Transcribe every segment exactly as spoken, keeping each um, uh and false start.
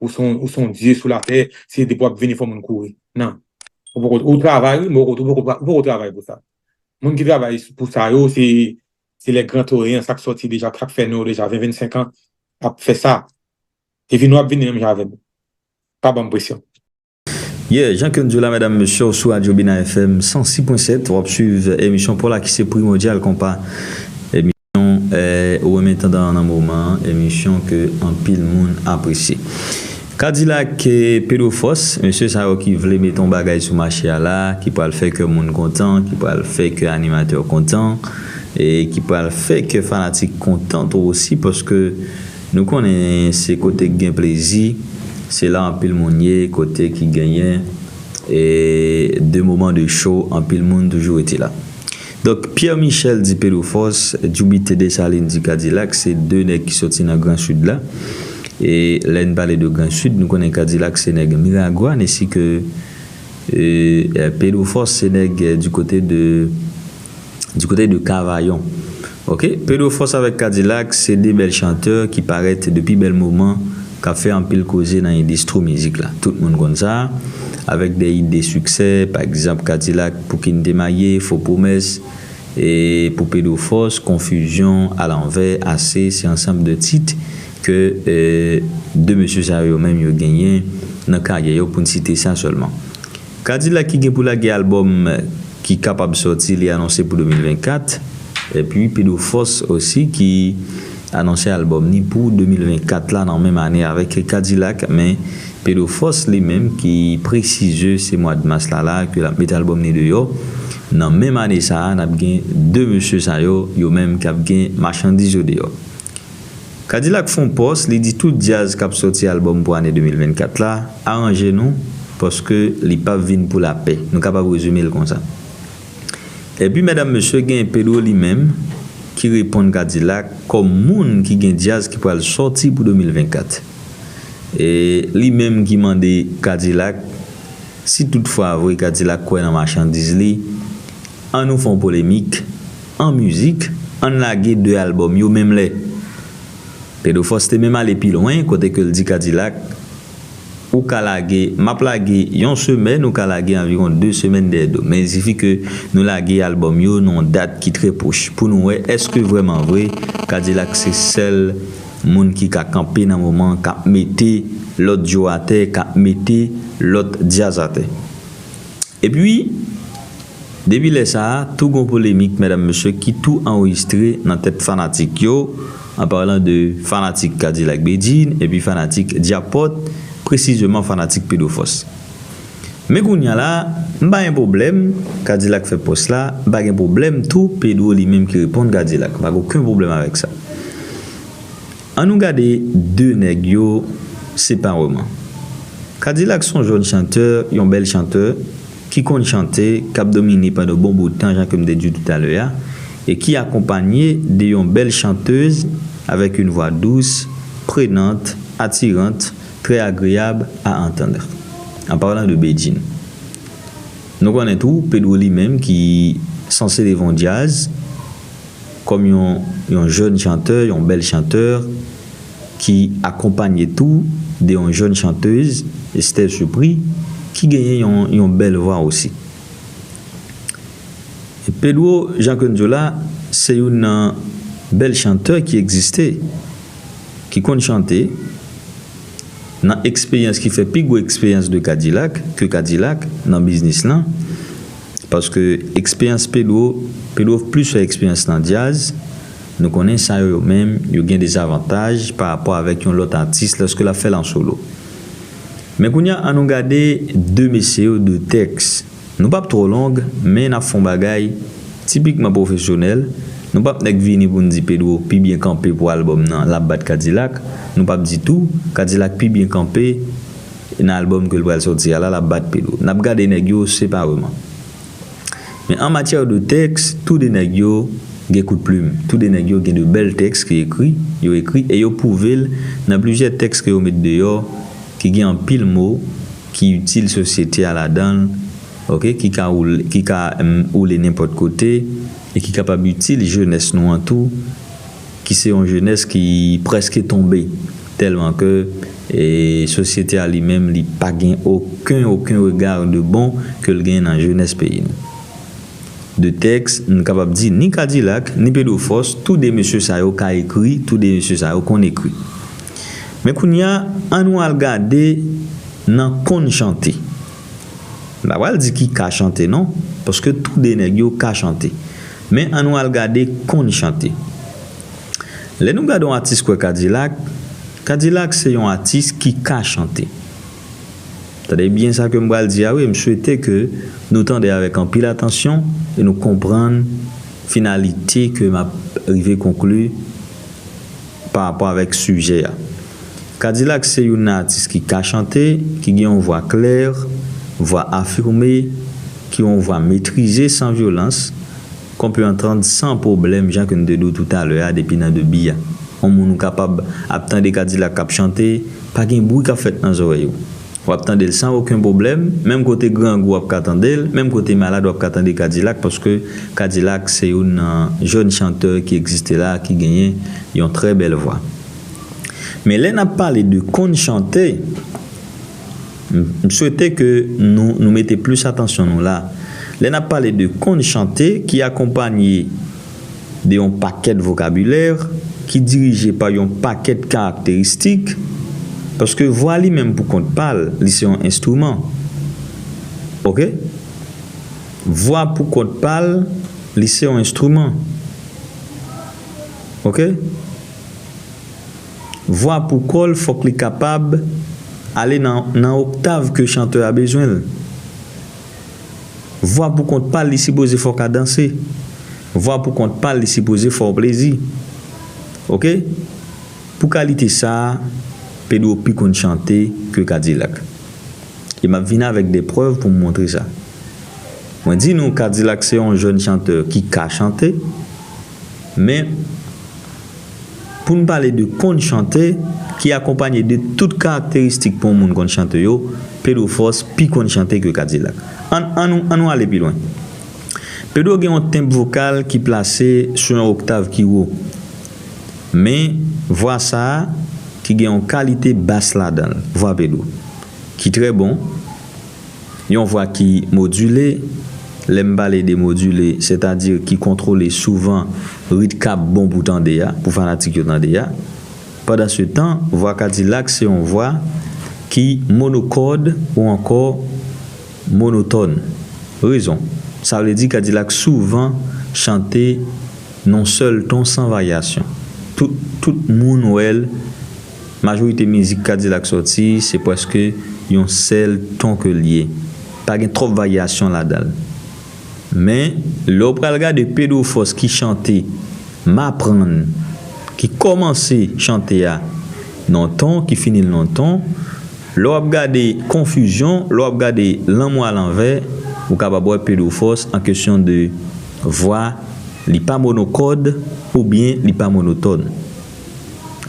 ou se yon, ou se yon dye sou latè, se depi w ap vini fò moun kouri. Non. Ou poko, ou travay, wi, men ou poko, ou poko, ou poko travay pou sa. Moun ki travay pou sa yo, se, se les grands Toréens, sa k sòti deja, sa k fè nou deja ven, vennsenk an, ap fè sa. Epi nou ap vini menm jan avè nou. Pa ban m presyon. Yeah, jan ke n di w la, medam, mesye, w sou Radio Bina F M san sis pwen sèt, w ap swiv emisyon pa w la ki se Primordial Konpa. Emisyon, eh, ou renmen tande nan moman an, emisyon ke anpil moun apresye. Kadilak, eh, Pedro Force, mesye sa yo ki vle mete yon bagay sou mache a la, ki pral fè kè moun kontan, ki pral fè kè animatè kontan, e ki pral fè kè fanatik kontan tou osi, paske nou konnen se kote k gen plezi, se la anpil moun ye, kote ki genyen, e de moman de show, anpil moun toujou rete la. Donk, Pierre Michel di Pedro Force, Djoubité Dessalines di Kadilak, se de nèg ki soti nan Gran Sid la. E lè n pale de Gran Sid, nou konnen Kadilak se nèg Miragwàn, ensi ke, e, Pedro Force se nèg, e, du côté de, du côté de Cavaillon. Ok, Pedro Force avèk Kadilak se de bèl chantè ki parèt depi bèl moman, k ap fè anpil koze nan endistri mizik la. Tout moun konn sa, avèk de hit de siksè, pa egzanp, Kadilak, Pouki n te marye, Fo Pwomès, e pou Pedro Force, Konfizyon, Alanvè, Ase, se ansanm de tit ke, e, de mesye sa yo menm yo genyen nan karyè yo, pou n site sa sèlman. Kadilak ki gen pou lage albòm ki kapab sòti, li anonse pou de mil vennkat, epi Pedro Force osi ki anonse albòm ni pou de mil vennkat la nan menm ane avèk Kadilak, men Pedro Force li menm ki presize se mwa mas la la ke l ap mete albòm ni deyò. Nan menm ane sa a, n ap gen de mesye sa yo, yo menm k ap gen machandiz yo deyò. Kadilak fè yon pòs, li di tout djaz k ap sòti albòm pou ane de mil vennkat la, aranje nou, paske li p ap vin pou lapè. Nou kapab rezime l konsa. Epi, medam, mesye, gen Pedro li menm ki reponn Kadilak kòm moun ki gen djaz ki pral sòti pou de mil vennkat. E li menm ki mande Kadilak, si toutfwa vre Kadilak kwè nan machandiz li, ann nou fè yon polemik, an mizik, ann lage de albòm yo menm lè. Pedro Force te menm ale pi lwen, kote ke l di Kadilak, ou ka lage, m ap lage yon semèn, ou ka lage anviwon de semèn dèyè do m. Men il sifi ke nou lage albòm yo nan yon dat ki trè pwòch, pou nou wè èske vrèman vre Kadilak se sèl moun ki ka kanpe nan moman, k ap mete lòt djo atè, k ap mete lòt djaz atè. Epi, depi lè sa a, tou gon polemik, medam, mesye, ki tou anrejistre nan tèt fanatik yo, an palan de fanatik Kadilak Bedjine, epi fanatik Djapòt, presizeman fanatik Pedro Force. Men kounye a la, m pa gen pwoblèm, Kadilak fè pòs la, m pa gen pwoblèm tou, Pedro li menm ki reponn Kadilak, m pa gen okenn pwoblèm avèk sa. Ann nou gade de nèg yo separeman. Kadilak se yon jèn chantè, yon bèl chantè, ki konn chante, k ap domine pandan bon bout tan, jan ke m te di w toutalè a, e ki akonpanye de yon bèl chantèz avèk une voix douce, prenante, attirante, très agréable à entendre. En parlant de Bedjine. Nou konnen tou, Pedro li menm ki sanse leve yon djaz, kòm yon, yon jèn chantè, yon bèl chantè, ki akonpanye tou de yon jèn chantèz, Esther Supri, ki genyen yon, yon bèl vwa osi. Pedro, jan ke n di w la, se youn nan bèl chantè ki egziste, ki konn chante, nan eksperyans ki fè pi gwo eksperyans de Kadilak, ke Kadilak, nan biznis lan, paske eksperyans Pedro, Pedro plis fè eksperyans nan djaz, nou konnen sa yo, yo menm, yo gen dezavantaj pa rapò avèk yon lòt atis lòske l ap fè l an solo. Men kounye a, ann nou gade de mesye yo, de tèks. Nou p ap twò long, men n ap fè yon bagay tipikman pwofesyonèl. Nou p ap nèk vini pou n di Pedro pi byen kanpe pou albòm nan, l ap bat Kadilak. Nou p ap di tou, Kadilak pi byen kanpe nan albòm ke l pral sòti a la, l ap bat Pedro. N ap gade nèg yo separeman. Men an matyè de tèks, tou de nèg yo gen kout plim. Tou de nèg yo gen de bèl tèks ki ekri, yo ekri, e yo pwouve l nan plizyè tèks ke yo met deyò, ki gen anpil mo ki itil sosyete a ladan l, ok, ki ka woule, ki ka, em, woule nenpòt kote, e ki kapab itil jenès nou an tou, ki se yon jenès ki prèske tonbe, tèlman ke E sosyete a li menm, li pa gen okenn, okenn rega de bon ke l gen nan jenès peyi nou. De tèks, nou kapab di ni Kadilak, ni Pedro Fòs, tou de mesye sa yo ka ekri, tou de mesye sa yo konn ekri. Men kounye a, ann nou al gade nan konn chante. M pa pral di ki ka chante non, paske tou de nèg yo ka chante. Men ann nou al gade konn chante. Lè nou gade yon atis kwè Kadilak, Kadilak se yon atis ki ka chante. Tande byen sa ke m pral di a wi, m swete ke nou tande avèk anpil atansyon e nou konprann finalite ke m ap rive konkli pa rapò avèk sijè a. Kadilak se youn nan atis ki ka chante, ki gen yon vwa klè, vwa afime, ki yon vwa metrize san vyolans, qu'on peut entendre sans problème, jan ke n te di w toutalè a depi nan debi a. Yon moun ou kapab ap tande Kadilak k ap chante, pa gen bri k ap fèt nan zòrèy ou. W ap tande l san okenn pwoblèm, menm kote grangou w ap ka tande l, menm kote malad w ap ka tande Kadilak, paske Kadilak se youn nan jèn chantè ki egziste la, ki genyen yon trè bèl vwa. Men lè n ap pale de konn chante, m, m swete ke nou, nou mete plis atansyon nou la. Lè n ap pale de konn chante ki akonpanye de yon pakèt vokabilè ki dirije pa yon pakèt karakteristik, paske vwa li menm pou kont pa l, li se yon enstriman. Oke? Vwa pou kont pa l, li se yon enstriman. Oke? Vwa pou kò l, fòk li kapab ale nan, nan oktav ke chantè a bezwen l. Vwa pou kont pa l, li sipoze fè w ka danse. Vwa pou kont pa l, li sipoze fè w plezi. Oke? Pou kalite sa a, Pedro pi konn chante ke Kadilak. E m ap vin avèk de prèv pou m montre sa. Mwen di nou, Kadilak se yon jèn chantè ki ka chante, men pou n pale de konn chante, ki akonpanye de tout karakteristik pou yon moun konn chante yo, Pedro Fòs pi konn chante ke Kadilak. Ann, ann nou, ann nou ale pi lwen. Pedro gen yon tenb vokal ki plase sou yon oktav ki wo. Men, vwa sa a, ki gen yon kalite bas ladan l, vwa Pedro, ki trè bon, yon vwa ki modile, lè m pale de modile, sètadi ki kontwole souvan rit k ap bon pou tande a, pou fanatik yo tande a. Pandansetan, vwa Kadilak se yon vwa ki monokòd ou ankò monotòn. Rezon, sa vle di Kadilak souvan chante nan sèl ton san varyasyon. Tout, tout moun wè l, majorite mizik Kadilak sòti, se prèske yon sèl ton ke l ye. Pa gen twòp varyasyon ladan l. Men, lè w pral gade Pedro Fòs ki chante M aprann, ki kòmanse chante a nan ton, ki fini l nan ton, lè w ap gade Konfizyon, lè w ap gade Lanmou alanvè, ou kapab wè Pedro Fòs an kesyon de vwa, li pa monokòd oubyen li pa monotòn.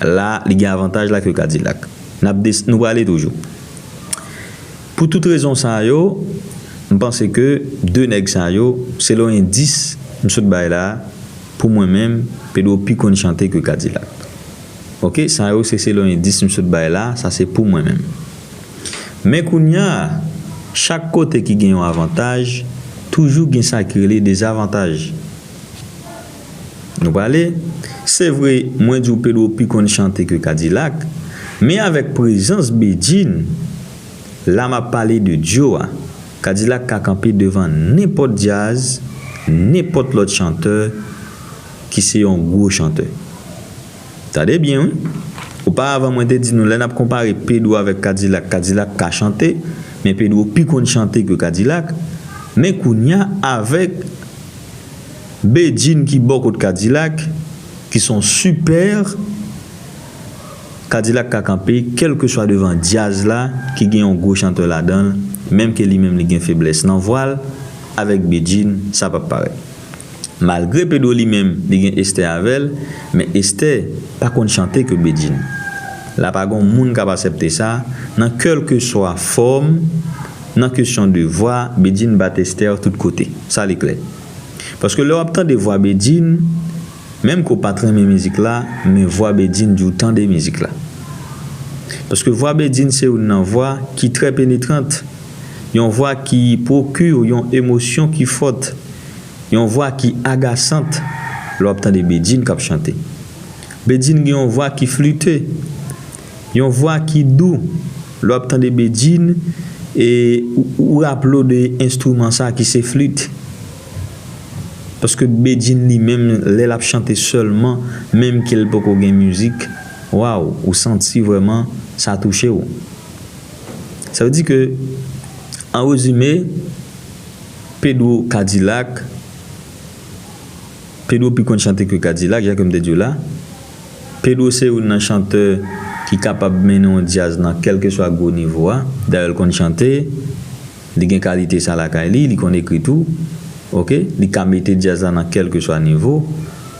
La, li gen avantaj la ke Kadilak. N ap des-, nou prale toujou. Pou tout rezon sa yo, m panse ke de nèg sa yo, selon endis m sot bay la, pou mwen menm, Pedro pi konn chante ke Kadilak. Oke, sa yo se selon endis m sot bay la, sa se pou mwen menm. Men kounye a, chak kote ki gen yon avantaj, toujou gen sa ki rele dezavantaj. Nou prale, se vre, mwen di w Pedro pi konn chante ke Kadilak, men avèk prezans Bedjine, la m ap pale de dyo a, Kadilak ka kanpe devan nenpòt djaz, nenpòt lòt chantè ki se yon gwo chantè. Tande byen, wi. Oparavan, mwen te di nou, lè n ap konpare Pedro avèk Kadilak, Kadilak ka chante, men Pedro pi konn chante ke Kadilak. Men kounye a, avèk Bedjine ki bò kot Kadilak, ki se yon sipè, Kadilak ka kanpe, kèlkeswa devan djaz la, ki gen yon gwo chantè ladan l, menm ke li menm li gen feblès nan vwa l, avèk Bedjine, sa p ap parèt. Malgre Pedro li menm, li gen Esther avè l, men Esther pa konn chante ke Bedjine. La pa gen moun k ap aksepte sa, nan kèlkeswa fòm, nan kesyon de vwa, Bedjine bat Esther tout kote. Sa li klè. Paske lè w ap tande vwa Bedjine, menm ke w pa t renmen mizik la, men vwa Bedjine di w tande mizik la. Paske vwa Bedjine se youn nan vwa ki trè penetrant, yon vwa ki pwokir yon emosyon ki fòt, yon vwa ki agasant lè w ap tande Bedjine k ap chante. Bedjine gen yon vwa ki flite, yon vwa ki dou. Lè w ap tande Bedjine, e ou, ou raple w de enstriman sa ki se flit. Paske Bedjine li menm, lè l ap chante sèlman, menm ke l poko gen mizik, waw, ou santi vrèman sa touche w. Sa vle di ke, an rezime, Pedro Cadillac, Pedro pi konn chante ke Cadillac, jan ke m te di w la. Pedro se youn nan chantè ki kapab mennen yon djaz nan kèlkeswa gwo nivo a. Dayè, l konn chante, li gen kalite sa lakay li, li konn ekri tou. Oke? Li ka mete djaz la nan kèlkeswa nivo.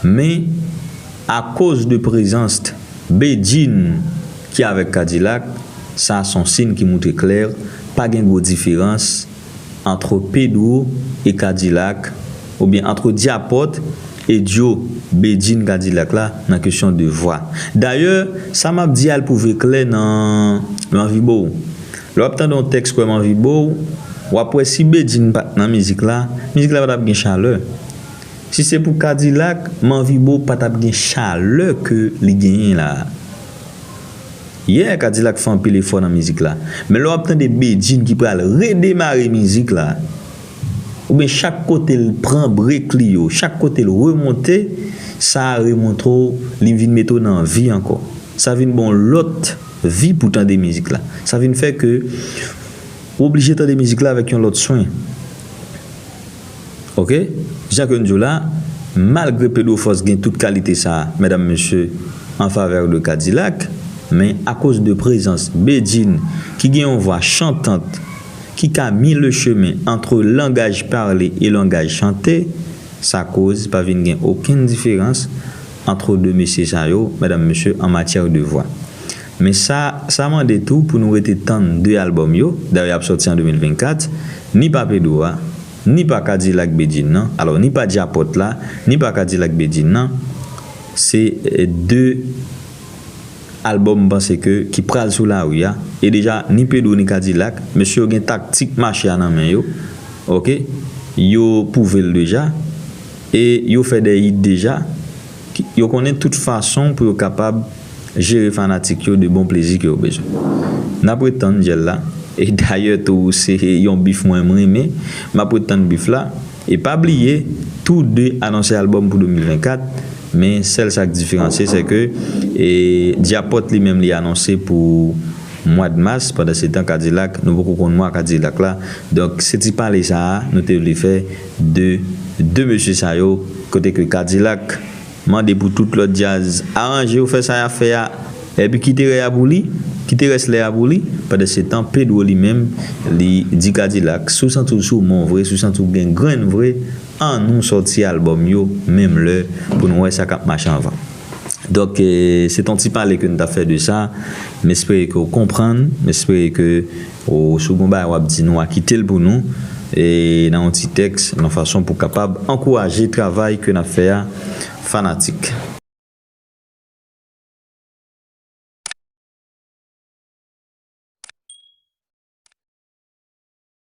Men, akoz de prezans Bedjine ki avèk Cadillac, sa se yon siy ki moutre klè, pa gen gwo diferans ant Pedro e Cadillac, oubyen ant Dyapòt e Djo, Bedjine Cadillac la, nan kesyon de vwa. Dayè, sa m ap di a, l pwouve klè nan M anvi bo w. Lè w ap tande yon tèks kwè M anvi bo w, w ap wè si Bedjine pa t nan mizik la, mizik la pa t ap gen chalè. Si se pou Cadillac, M anvi bo w pa t ap gen chalè ke li genyen la a. Yeah, Cadillac fè anpil efò nan mizik la. Men lè w ap tande Bedjine ki pral redemare mizik la, oubyen chak kote l pran brek li yo, chak kote l remonte, sa a remontre w, li vin mete w nan vi ankò. Sa vin ba w lòt vi pou tande mizik la. Sa vin fè ke ou oblije tande mizik la avèk yon lòt swen. Oke? Jan ke n di w la, malgre Pedro Force gen tout kalite sa a, medam, mesye, an favè de Cadillac, men akoz de prezans Bedjine, ki gen yon vwa chantant, ki ka mi le chemen ant langaj pale e langaj chante, sa koz pa vin gen okenn diferans ant de mesye sa yo, medam, mesye, an matyè de vwa. Men sa, sa mande tou pou nou rete tann de albòm yo, dayè y ap sòti an de mil vennkat, ni pa Pedro a, ni pa Cadillac Bedjine nan, alò ni pa Dyapòt la, ni pa Cadillac Bedjine nan, se, eh, de albòm m panse ke ki pral sou lari a, e deja ni Pedro ni Cadillac, mesye yo gen taktik mache a nan men yo, oke, yo pwouve l deja, e yo fè de hit deja, ki, yo konnen tout fason pou yo kapab jere fanatik yo de bon plezi ke yo bezwen. N ap ret tann dyèl la. E dayè tou, se yon bif mwen m renmen. M ap ret tann bif la. E pa bliye, tou de anonse albòm pou de mil vennkat. Men sèl sa k diferansye, se ke, e, Dyapòt li menm li anonse pou mwa de mas, pandan se tan Cadillac, nou poko konn mwa Cadillac la. Donk, se ti pale sa a, nou te vle fè de, de mesye sa yo, kote ke Cadillac mande pou tout lòt djaz aranje yo, fè sa y ap fè a, epi kite rè a pou li, kite rès lè a pou li. Pandan se tan, Pedro li menm, li di Cadillac, si w santi w sou men w vre, si w santi w gen grenn vre, annou sòti albòm yo menm lè pou nou wè sa k ap mache anvan. Donk, eh, se t on ti pale ke n t ap fè de sa. M espere ke w konprann, m espere ke ou, si w gen yon bagay w ap di nou a, kite l pou nou, e nan yon ti tèks, nan fason pou kapab ankouraje travay ke n ap fè a, fanatik.